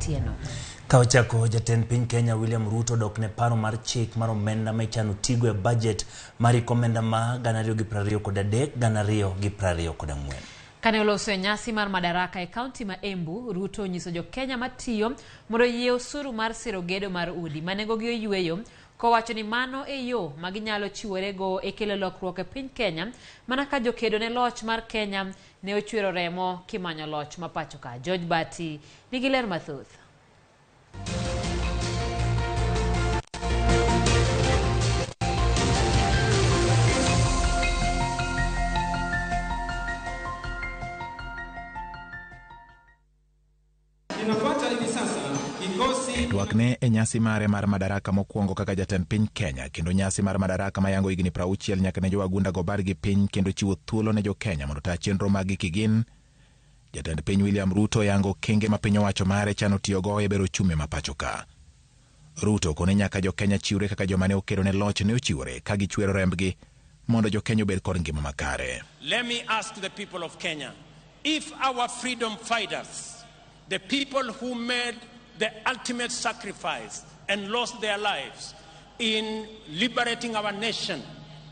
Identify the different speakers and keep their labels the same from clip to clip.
Speaker 1: Otieno.
Speaker 2: Ka ochako, jatend piny Kenya William Ruto dok ne paro mar chik mar omenda ma ichano tigo e bajet mar hik omenda ma 2023 2024.
Speaker 1: Kane oloso e nyasi mar Madaraka e kaunti ma Embu, Ruto onyiso jo-Kenya matiyo mondo oyie osuru mar siro gedo mar udi ma nengogi oyueyo, kowacho ni mano e yo ma ginyalo chiworego e kelo lokruok e piny Kenya mana ka jokedo ne loch mar Kenya ne ochwero remo kimanyo loch ma pacho ka. George Bati nigi ler mathoth.
Speaker 3: E twakne e nyasi mare mar Madaraka mokwongo kaka jatend piny Kenya kendo nyasi mar Madaraka mayango higni 60 nyaka ne jowagunda go bargi piny kendo chiwo thuolo ne jo-Kenya mondo ota chenro maggi kigin. Jatend piny William Ruto yango okenge ma piny owacho mare chano tiyogo e bero ochumi ma pacho ka. Ruto kone nyaka jo-Kenya chiwre kaka joma ne okedo ne loch ne ochiwore ka gichwero rembgi mondo jo-Kenya obed kod ngima makare.
Speaker 4: Let me ask the people of Kenya, if our freedom fighters, the people who made the ultimate sacrifice and lost their lives in liberating our nation,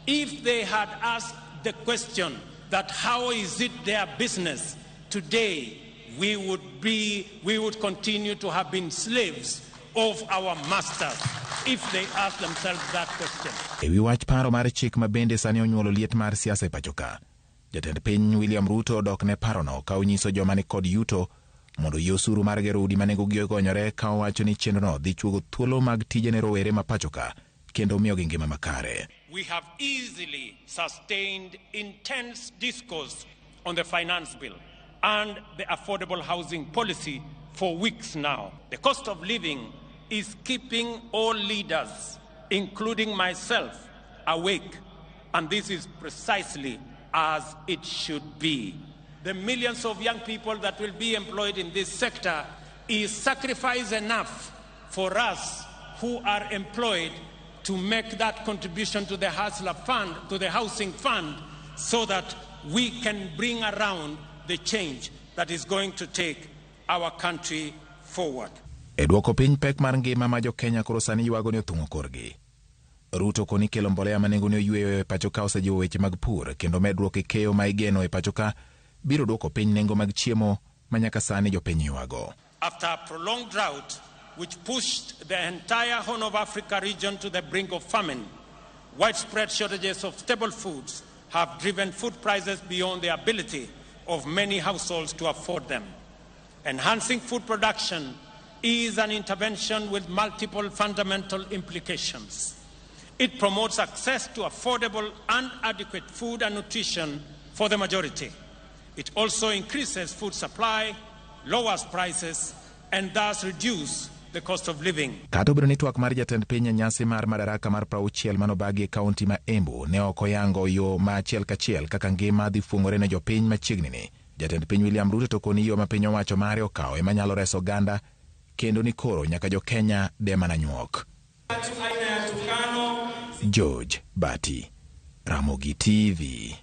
Speaker 4: if they had asked the question that how is it their business, today we would continue to have been slaves of our masters, if they ask themselves that question.
Speaker 3: E wi wach paro mar chik ma bende sani onyuolo liet mar siasa e pacho ka, jatend piny William Ruto odok ne parono ka onyiso joma ni kod yuto mondo oyie osuru mar gero udi ma nengogi ogonyore, ka owacho ni chenrono dhi chuogo thuolo mag tije ne rowere ma pacho ka kendo miyogi ngima makare.
Speaker 4: We have easily sustained intense discourse on the finance bill and the affordable housing policy for weeks now. The cost of living is keeping all leaders, including myself, awake, and this is precisely as it should be. The millions of young people that will be employed in this sector is sacrifice enough for us who are employed to make that contribution to the Hustler Fund, to the Housing Fund, so that we can bring around the change that is going to take our country forward.
Speaker 3: E dwoko piny pek mar ngima ma jo-Kenya koro sani ywago ni othung'o korgi. Ruto koni kelo mbolea ma nengone oyueyo e pacho ka osejiwo weche mag pur kendo medruok e keyo ma igeno e pacho ka biro dwoko piny nengo mag chiemo ma nyaka sani jopiny ywago.
Speaker 4: After a prolonged drought which pushed the entire Horn of Africa region to the brink of famine, widespread shortages of staple foods have driven food prices beyond the ability of many households to afford them. Enhancing food production is an intervention with multiple fundamental implications. It promotes access to affordable and adequate food and nutrition for the majority. It also increases food supply, lowers prices, and thus reduce the cost of living.
Speaker 3: Kata obedo ni twak mar jatend piny e nyasi mar Madaraka mar 60 manobagi e kaunti ma Embu ne ok oyango yo ma achiel kachiel kaka ngima dhi fuong'ore ne jopiny machiegni ni. Jatend piny William Ruto to koni yo ma piny owacho mare okawo ema nyalo reso oganda kendo ni koro nyaka jo-Kenya de mana nyuok. George Bati, Ramogi TV.